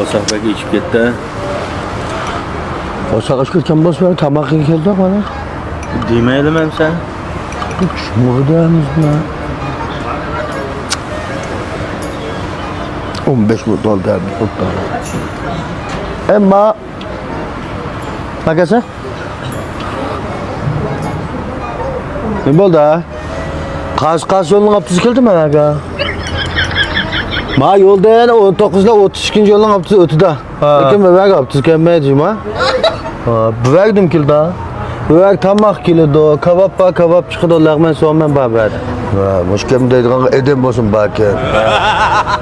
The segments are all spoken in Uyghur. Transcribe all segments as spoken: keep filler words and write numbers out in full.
قاساپ بەگ ئېچىپ كەتتى. قاساپ ئېچىپ كەتكەن بولسا، تاماق يېگىلى كەلدۇق مانا. دېمەيلىمەن سەن. شۇمۇ دەيمىزمۇ؟ ئون بەش مىنۇت بولدى. ئەمما، ما كەلسە؟ نېمە بولدى؟ قايسى، قايسى يولنىڭ ئاپتوبۇسى كەلدى مانا؟ ما يولدىن ئون توققۇزلا ئوتتۇز ئىككىنچى يولنىڭ ئاپتوبۇسى ئۆتىدۇ. ھا. لېكىن بۇ يەرگە ئاپتوبۇس كەلمەيدۇ جۇما. ھا، بۇ يەردىمۇ كېلىدۇ؟ بۇ يەردە تاماق كېلىدۇ، كاۋاپ بار، كاۋاپ چىقىدۇ، لەغمەن، سومەن بار بۇ يەردە. ھا، مۇشۇ كەم دەيدىغانغا ئېدەم بولسۇن باركەن.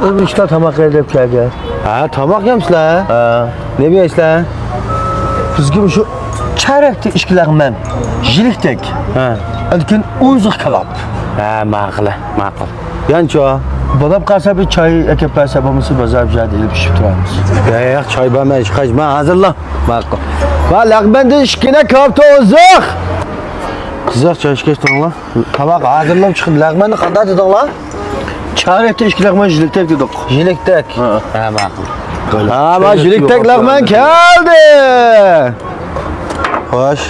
ئۆزبېكىستان تاماق يەر دەپ كەلگەن. ھا، تاماق يەمسىلەر؟ ھا. نېمە يەيسىلەر؟ بىزگە مۇشۇ چارەكتە ئىككى لەغمەن، يىلىكتەك. ھە. ئاندىن كېيىن ئوزۇق كاۋاپ. ھە، ماقۇل، ماقۇل. يانچۇ. بولۇپ قالسا بىر چاي ئەكەپ بەرسە، بولمىسا بازار بۇ يەردە ئېلىپ ئىچىپ تۇرارمىز. ياق، ياق، چاي بەرمەي چىقايچۇ، مەن ھازىرلا. ماقۇل. ۋە لەغمەندىن ئىككىنە كاۋاپ ئوزۇق. قىزىق چاي ئىچكەچ تۇرۇڭلار. تاماق ھازىرلاپ چىقىپ، لەغمەننى قانداق دېدىڭلار؟ چارەكتە ئىككى لەغمەن يىلىكتەك دېدۇق. يىلىكتەك. ھە. ھە، ماقۇل. ھە، ما يىلىكتەك لەغمەن كەلدى. خوش.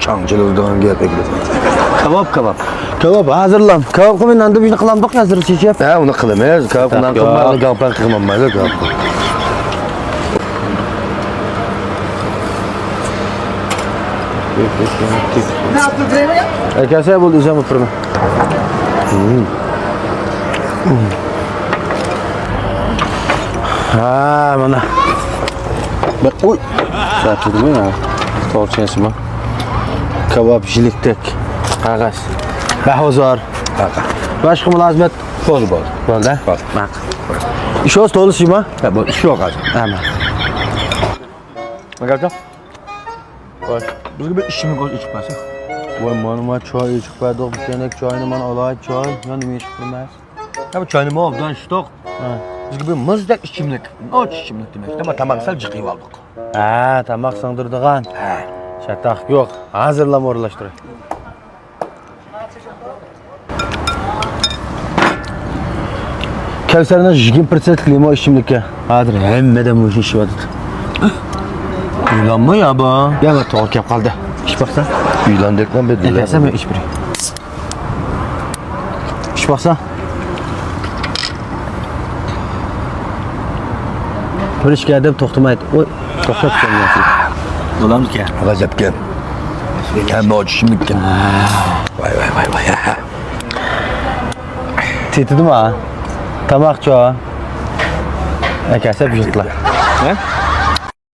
چاڭ چىلىدىغان گەپ ئەكىدى. كاۋاپ، كاۋاپ. كاۋاپ ھازىرلام. كاۋاپقا مەن ناندا بىرنى قىلامدۇق ھازىر شېشەپ. ھە، ئۇنى قىلىمىز. كاۋاپ نان قىلمايدۇ، گاڭپەن قىلمايدۇ كاۋاپ. ئەكەلسە بولدى، ئۆزۈم ئوتتۇرىمەن. ھە، مانا. بەك، ئۇي. ساقىدىمۇ يا؟ توغرا چۈشەنسىمۇ؟ كاۋاپ، يىلىكتەك، قەغەز. بەھۇزۇر. باشقا مۇلازىمەت؟ بولدى، بولدى. بولدى؟ بولدى. ماقۇل. ئىش بولسا تولىسىما؟ ھە، بولدى، ئىش يوق ھازىر. ھە، ماقۇل. ئەگەر ۋاي. بىزگە بىر ئىچىملىك ئوزۇق ئېچىپ بەرسە. ۋاي، مانا، مانا چاي ئېچىپ بەردۇق، بىر چەينەك چاينى مانا ئالاي، چاي. يا نېمە ئېچىپ بېرىمىز؟ يا بۇ چاينىمۇ ئوبدان ئىچتۇق. ھە. بىزگە بىر مۇزدەك ئىچىملىك، ئوچ ئىچىملىك دېمەك. ئەمما تاماق سەل جىق يەۋالدۇق. ھە، تاماق سىڭدۈرىدىغان. ھە. چاتاق يوق، ھازىرلام ئورۇنلاشتۇراي. كەۋسەرنىڭ يىگىرمە پىرسەنتلىك لىمون ئىچىملىكى. ھازىر ھەممە ئادەم مۇشۇنى ئىچىۋاتىدۇ. ئۆيلەنمۇ يا بۇ؟ يا، توغرا كەپ قالدى. ئىچ باقسا. ئۆيلەندەكمەن بىر. ئەكەلسەم مەن ئىچىپ بېرەي. ئىچ باقسا. بىر ئىچكەن ئادەم توختىمايدۇ. ئوي، توختاپ كەلمەسۇن. بولامدىكەن؟ غەزەپكەن. ھەممە ئوچ ئىچىملىككەن. ۋاي، ۋاي، ۋاي، ۋاي. تېتىدىما؟ تاماقچۇ. ئەكەلسە بۇيرۇقلا. ھە؟